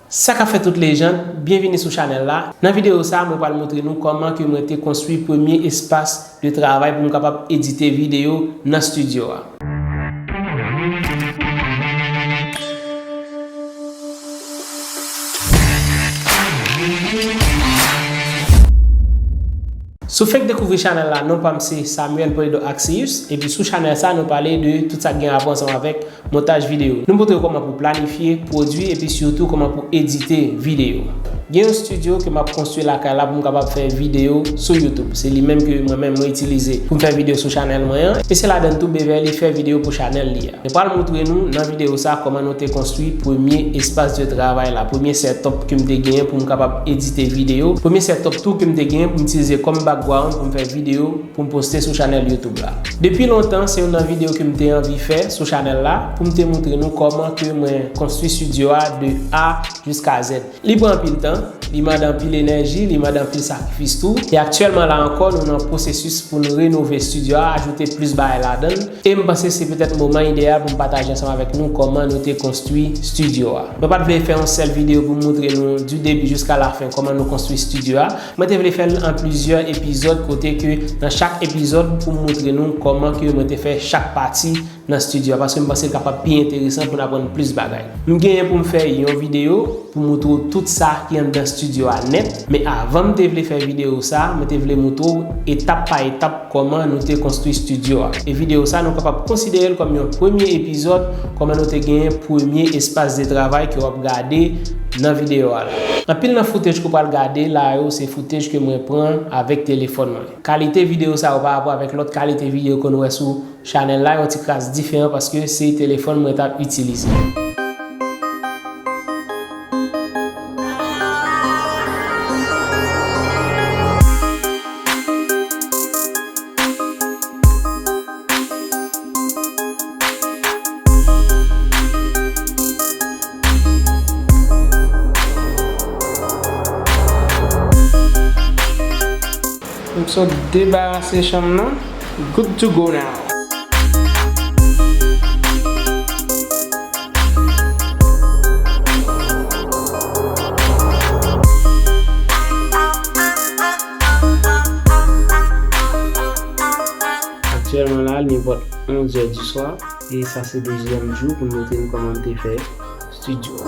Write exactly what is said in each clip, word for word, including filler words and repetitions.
Sa k ap fèt tout lejand, byenvini sou chanèl la. Nan videyo sa, mwen pral montre nou kòman ke mwen te konstwi premye espas de travay pou m kapab edite videyo nan estidyo a. Si w fenk dekouvri chanèl la, non pa m se Samuel Poledo Axius, epi sou chanèl sa, nou pale de tout sa k gen rapò ansanm avèk montaj videyo. Nou montre w kòman pou planifye, pwodui, epi sitou kòman pou edite videyo. Gen yon estidyo ke m ap konstwi lakay la pou m kapab fè videyo sou YouTube. Se li menm ke mwen menm mwen itilize pou m fè videyo sou chanèl mwen an. E se ladan l tou Beverly fè videyo pou chanèl li a. Mwen pral montre nou nan videyo sa kòman nou te konstwi premye espas de travay la, premye setup ke m te genyen pou m kapab edite videyo, premye setup tou ke m te genyen pou m itilize kòm background pou m fè videyo pou m poste sou chanèl YouTube la. Depi lontan, se youn nan videyo ke m te anvi fè sou chanèl la, pou m te montre nou kòman ke mwen konstwi estidyo a de A jiska Z. Li pran anpil tan, li mande anpil enèji, li mande anpil sakrifis tou. E aktyèlman la ankò, nou nan pwosesis pou n renove estidyo a, ajoute plis bagay ladan l. E m panse se petèt moman ideyal pou m pataje ansanm avèk nou kòman nou te konstwi estidyo a. Mwen pa t vle fè yon sèl videyo pou m montre nou du début jusqu'à la fin kòman nou konstwi estidyo a. Mwen te vle fè l an plizyè epizòd kote ke nan chak epizòd pou m montre nou kòman ke mwen te fè chak pati nan estidyo a, paske m panse l kapab pi enteresan pou n aprann plis bagay. M genyen pou m fè yon videyo pou m montre w tout sa ki anndan estidyo a nèt, men avan m te vle fè videyo sa, mwen te vle montre w etap pa etap kòman nou te konstwi estidyo a. E videyo sa, nou kapab konsidere l kòm yon premye epizòd, kòman nou te genyen premye espas de travay ke w ap gade nan videyo a la. Anpil nan footage ke w pral gade la yo, se footage ke mwen pran avèk telefòn mwen. Kalite videyo sa yo pa rapò avèk lòt kalite videyo ke nou wè sou chanèl la yon ti kras diferan paske se telefòn mwen t ap itilize. M sot debarase chanm nan. Good to go now. Aktyèlman la, li nenpòt onz è di swa, e sa se dezyèm jou pou m montre nou kòman m te fè estidyo a.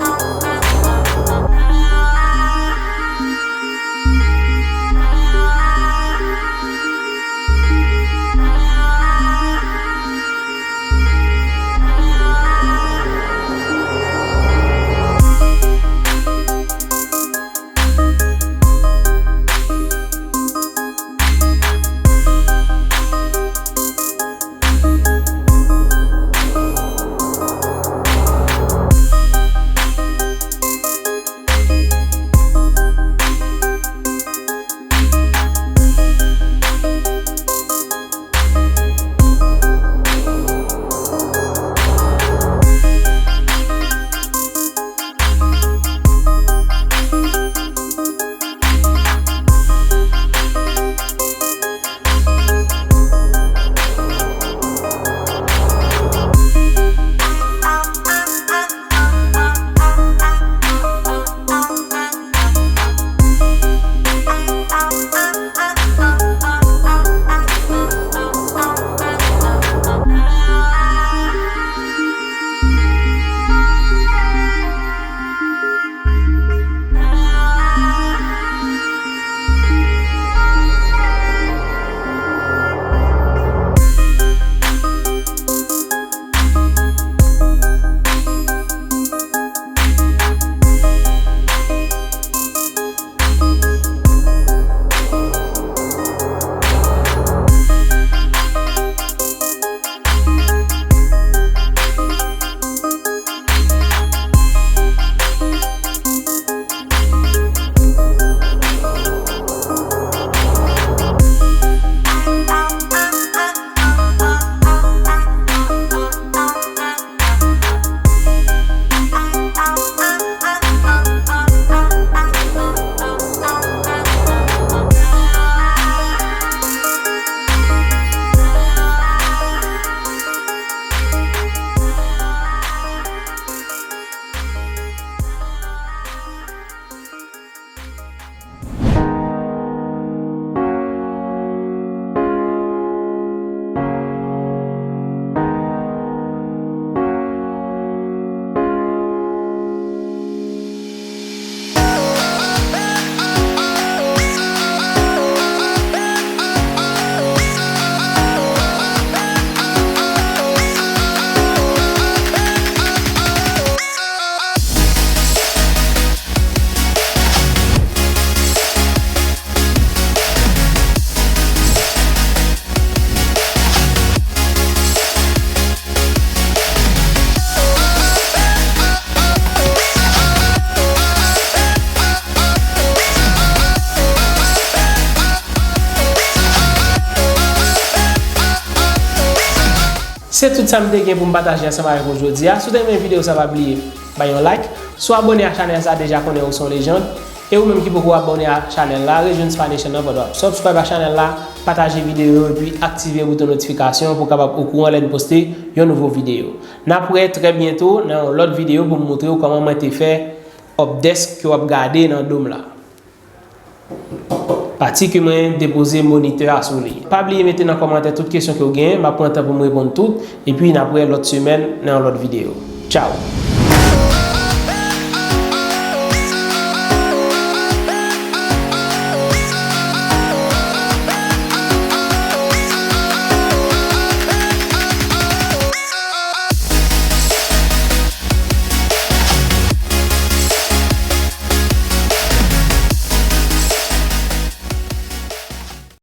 Se tout sa m te gen pou m pataje ansanm avèk ou jodi a. Si w te renmen videyo sa, pa bliye bay yon like. Si w abòne a chanèl sa deja, konnen ou se yon lejand. E ou menm ki poko abòne a chanèl la, rejwenn Spanish nan pa w ap subscribe a chanèl la, pataje videyo yo epi aktive bouton notifikasyon pou w kapab okouran lè n poste yon nouvo videyo. N ap wè trè byento nan yon lòt videyo pou m montre w kòman mwen te fè updesk ke w ap gade nan dom la. Pati ke mwen depoze monitè a sou li. Pa bliye mete nan kòmantè tout kesyon ke w genyen, m ap pran tan pou m reponn tout, epi n ap wè lòt semèn nan yon lòt videyo. Tchaw!